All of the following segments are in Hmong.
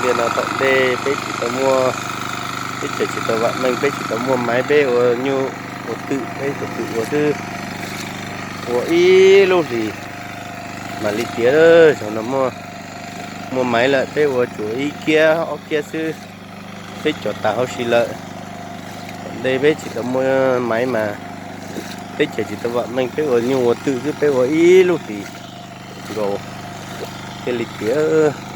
Tiam no tom ntej peb tsis tau muaj, teb chaws tsis tau vam meej, peb tsis tau muaj maiv, peb ua nyuj ua twm, peb ua twm ua xwb, ua ib lub hlis mam li tiav. Zaum no muaj, muaj maiv lawm, peb ua tsuas ib kiab ob kiab xwb, peb cov tas hauv si lawm. Tom ntej peb tsis tau muaj maiv mas teb chaws tsis tau vam meej, peb ua nyuj ua twm xwb, peb ua ib lub hlis nkaus thiaj li tiav.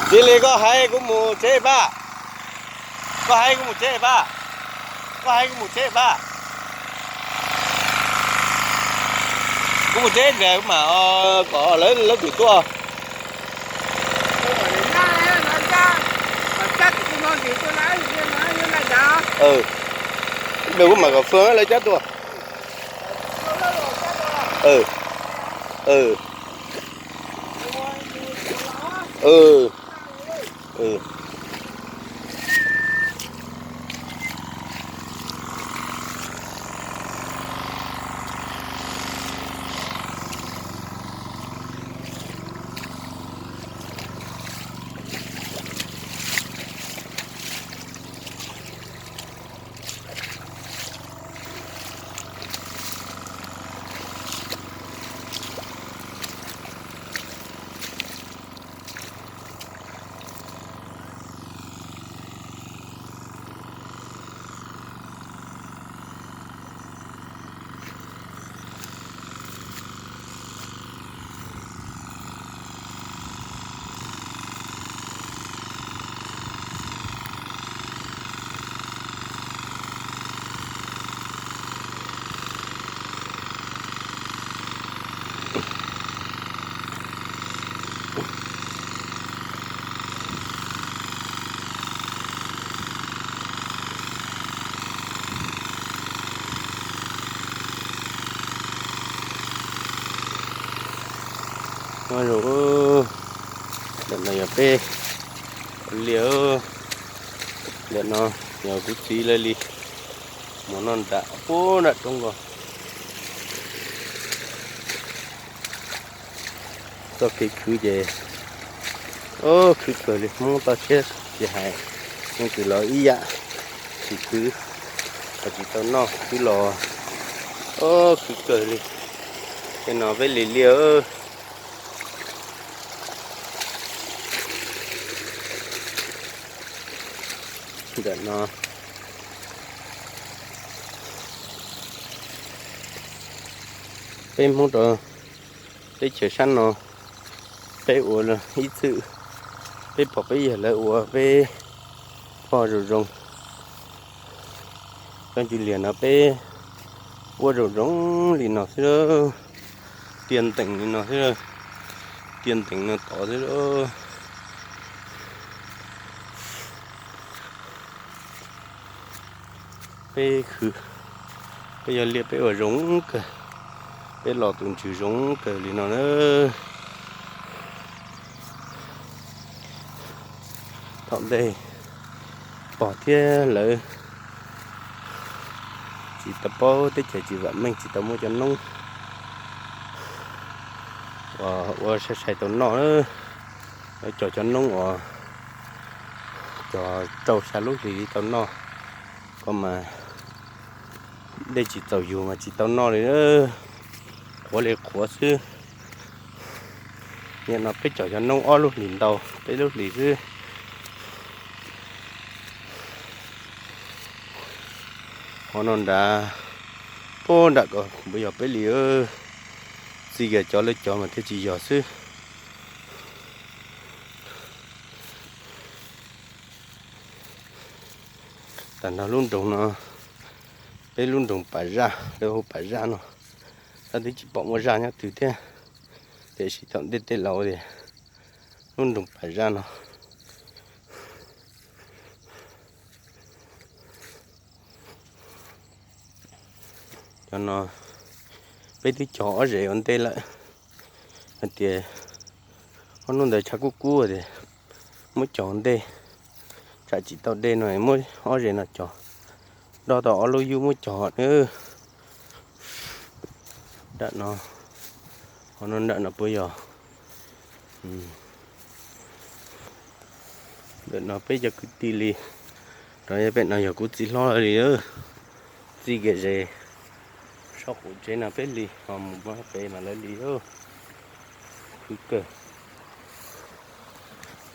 Txiv Lis, koj hais kuv mus tsev pab. Koj hais kuv mus tsev pab. Koj hais kuv mus tsev pab. Kuv mus tsev nrad mas kom lawv, lawv twb tuaj. Kuv mam kom Fwm lawv cab tuaj. Ntawm no yog peb ua liaj, ntawm no yog kuv txiv lawv li mus noj nram puag nram roob ko. Txoj kev khwv ces, o, khwv kawg li, Hmoob toj siab tsis hais, leej twg los ib yam, tsis khwv los tsis tau noj, khwv los, o, khwv kawg li. Tej no peb li liaj. Ntawm no peb Hmoob rau teb chaws sab no, peb ua ib txwm, peb pom peb yawg lawv ua peb phoj zoo zoo. Cov ncws lias no peb ua zoo zoo li no xwb, tiaj ntees li no xwb, tiaj ntees no tod xwb. Peb khwv, peb yog liaj peb ua zoo kawg, peb los tus ntsws zoo kawg li no na. Thaum ntej pog thiab lawv tsis tau paub teb chaws tsis vam meej, tsis tau muaj cov noob uas ua sai sai tau noj, lawv cog cov noob uas cog rau xya lub hlis li tau noj, kom mas dej tsis txaus yug mas tsis tau noj li, qhuav li qhuav xwb. Nim no peb cog cov noob ob lub hlis ntau, peb lub hlis xwb. Qhov no nrad, puag nram ko npuas yog peb li, txij kiag cov lawv cov mas thiaj tsis yog xwb. Tag nrho lub nroog no, peb lub nroog Pas Zaj, lawv hu Pas Zaj no, tab twb tsis pom muaj zaj nyob twg thiab, tiam sis thaum ntej tej laus tias lub nroog Pas Zaj no. Cov no peb twb cog ob zes ua ntej lawm, hais tias ob hnub ntawd tshav kub kub tias muab cog ua ntej, Tsam tsis tau dej no muab ob zeg no cog, do tau ob lub yub muab cog na. Nram no, qhov no nram no puas yog? Ntawm no peb cov kwv tij li, rau pem no yog kuv txiv hlob li, txij kiag ze sab qaum tsev no peb li ho mus pem mas lawv li. Khwv kawg,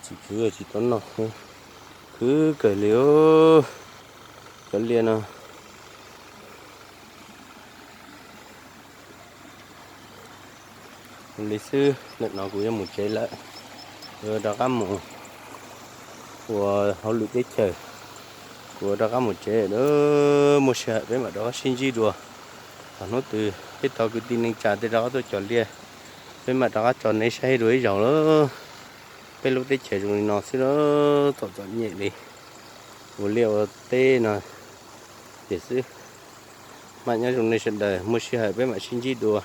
tsis khwv tsis tau noj, khwv kawg li. Cov liaj no li xwb, ntawm no kuv yuav mus tsev lawm, kuv rov qab mus ua hauj lwm teb chaws, kuv rov qab mus tsev lawm. Muaj sij hawm peb mam rov qab sib ntsib dua. Thaum hnub twg peb tau kwv tij neej tsa tej rov qab tuaj cog liaj, peb mam rov qab tso nej saib dua ib zaug lawm. Peb lub teb chaws zoo li no xwb lawm, txom txom nyem li, ua liaj ua teb no ces xwb. Mam nyob zoo nej sawv daws, muaj sij hawm peb mam sib ntsib dua.